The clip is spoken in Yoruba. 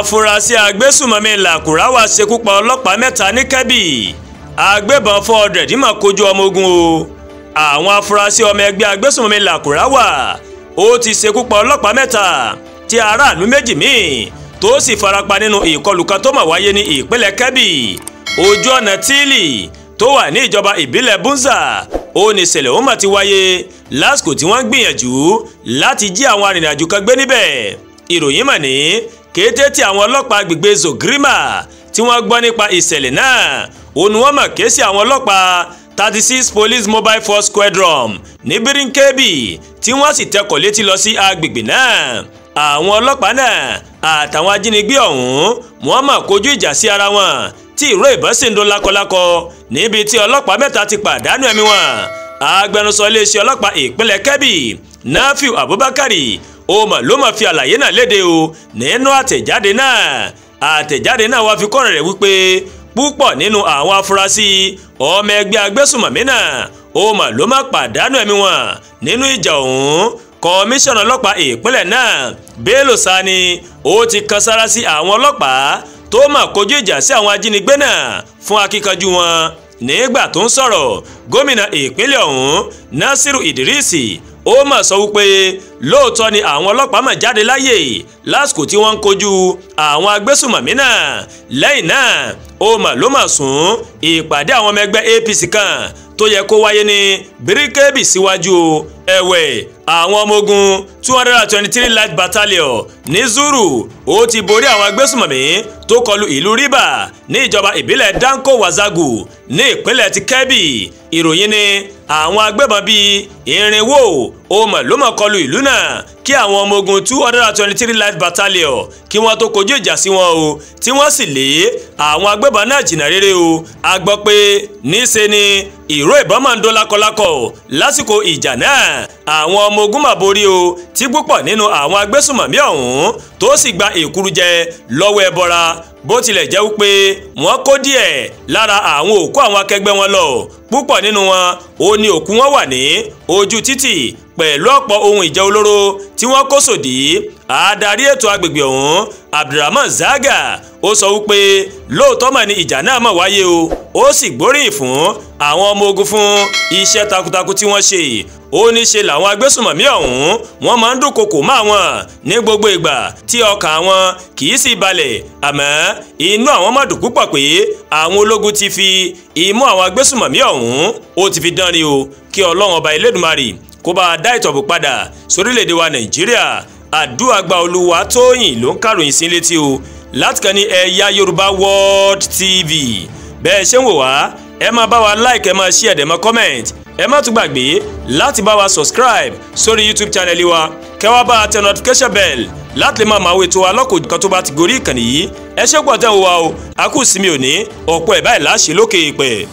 Afurasí agbésùmọ̀mí Làkúráwá ṣekú pa ọlọ́pàá 3 ní Kẹ́bì. Agbébọn 400 mà kojú ọmọ ogun o. Àwọn afurasí ọmọ ẹgbẹ́ agbésùmọ̀mí Làkúráwá ó ti ṣekú pa ọlọ́pàá 3 tí aráàlú 2 míì tó sì farapa nínú ìkọlù kan tó mà wáyé ní ìpínlẹ̀ Kẹ́bì. Ojú ọ̀nà Tíìlì tó wà ní ìjọba ìbílẹ̀ Bunza ó ní ìṣẹ̀lẹ̀ ó mà ti wáyé lásìkò tí wọ́n ń gbìyànjú láti jí àwọn arìnrìnàjò kan gbé níbẹ̀. Ìròyìn mà ní kété tí àwọn ọlọ́pàá agbègbè Zogrima tí wọ́n gbọ́ nípa ìṣẹ̀lẹ̀ náà ó ní wọ́n mà ké sí àwọn ọlọ́pàá 36 Police Mobile Force Squadron ní Birnin Kebbi tí wọ́n sì tẹkọ̀ létí lọ sí agbègbè náà. Àwọn ọlọ́pàá náà àtàwọn ajínigbé ọ̀hún wọ́n mà kojú ìjà sí ara wọn tí ìró ìbọn sì ń dún lákọlákọ níbi tí ọlọ́pàá 3 ti pàdánù ẹ̀mí wọn. Agbẹnusọ iléeṣẹ́ ọlọ́pàá ìpínlẹ̀ Kebbi Nafiu Abubakari ó mà ló mà fi àlàyé náà léde o nínú àtẹ̀jáde náà. Àtẹ̀jáde náà wá fi kọ́rọ̀ rẹ̀ wípé púpọ̀ nínú àwọn afurasí ọmọ ẹgbẹ́ agbésùmọ̀mí náà ó mà ló mà pàdánù ẹ̀mí wọn nínú ìjà ọ̀hún. Kọmíṣánná ọlọ́pàá ìpínlẹ̀ náà Bello Sani ó ti kan sára sí àwọn ọlọ́pàá tó mà kojú ìjà sí àwọn ajínigbé náà fún akíkanjú wọn. Nígbà tó ń sọ̀rọ̀, gómìnà ìpínlẹ̀ ọ̀hún Nasiru Idrisi ó mà sọ wípé lóòótọ́ ni àwọn ọlọ́pàá mà jáde láyè lásìkò tí wọ́n ń kojú àwọn agbésùmọ̀mí náà. Lẹ́yìn náà ó mà ló mà sún ìpàdé àwọn ọmọ ẹgbẹ́ APC kan tó yẹ kó wáyé ní Birnin Kebbi síwájú o. Ẹ̀wẹ̀, àwọn ọmọ ogun 223 Light Battalion ní Zuru ó ti borí àwọn agbésùmọ̀mí tó kọlu ìlú Riba ní ìjọba ìbílẹ̀ Danko Wazagu ní ìpínlẹ̀ ti Kebbi. Ìròyìn ni àwọn agbébọn bíi 400 ó mà ló mà kọlu ìlú náà kí àwọn ọmọ ogun 223 Light Battalion kí wọ́n tó kojú ìjà sí wọn o, tí wọ́n sì lé àwọn agbébọn náà jìnnà rere o. A gbọ́ pé níṣe ni ìró ìbọn máa ń dún lákọlákọ lásìkò ìjà náà. Àwọn ọmọ ogun mà borí o, tí púpọ̀ nínú àwọn agbésùmọ̀mí ọ̀hún tó sì gba èkuru jẹ lọ́wọ́ ẹbọra, bó tilẹ̀ jẹ́ wípé wọ́n kó díẹ̀ lára àwọn òkú àwọn akẹgbẹ́ wọn lọ. Púpọ̀ nínú wọn ó ní òkú wọn wà ní ojú títì pẹ̀lú ọ̀pọ̀ ohun ìjà olóró tí wọ́n kó sòdí. Adarí ètò agbègbè ọ̀hún Abdulrahman Zaga ó sọ wípé lóòótọ́ mà ní ìjà náà mà wáyé o, ó sì gbóríyìn fún àwọn ọmọ ogun fún iṣẹ́ takuntakun tí wọ́n ṣe. Ó ní ṣe làwọn agbésùmọ̀mí ọ̀hún wọ́n máa ń dúnkokò mọ́ àwọn ní gbogbo ìgbà tí ọkàn àwọn kì í sì balẹ̀, àmọ́ inú àwọn má dùn púpọ̀ pé àwọn ológun ti fi imú àwọn agbésùmọ̀mí ọ̀hún ó ti fi dánrin o. Kí Ọlọ́run ọba Elédùmarè kó bá a dá ìtọ̀bù padà sórílẹ̀-èdè wa Nàìjíríà. Àdúràgbà Olúwatóyìn ló ń kàròyìn sí létí o láti kàn ní Ẹ̀yà Yorùbá World TV. Bẹ́ẹ̀ ṣe ń wò wá, ẹ máa bá wa like, ẹ máa share, ẹ máa comment, ẹ má tún gbàgbé láti bá wa subscribe sórí YouTube channel wa, kẹ́ wá bá a tẹ notification bell láti lè máa máa wo ètò alọ́kòó kan tó bá ti gorí ìkànnì yìí. Ẹ ṣé pọ̀ tẹ́ ń wò wá o, a kú sinmi òní, ọ̀pọ̀ ẹ̀ báyìí láṣẹ lókè ìpẹ́.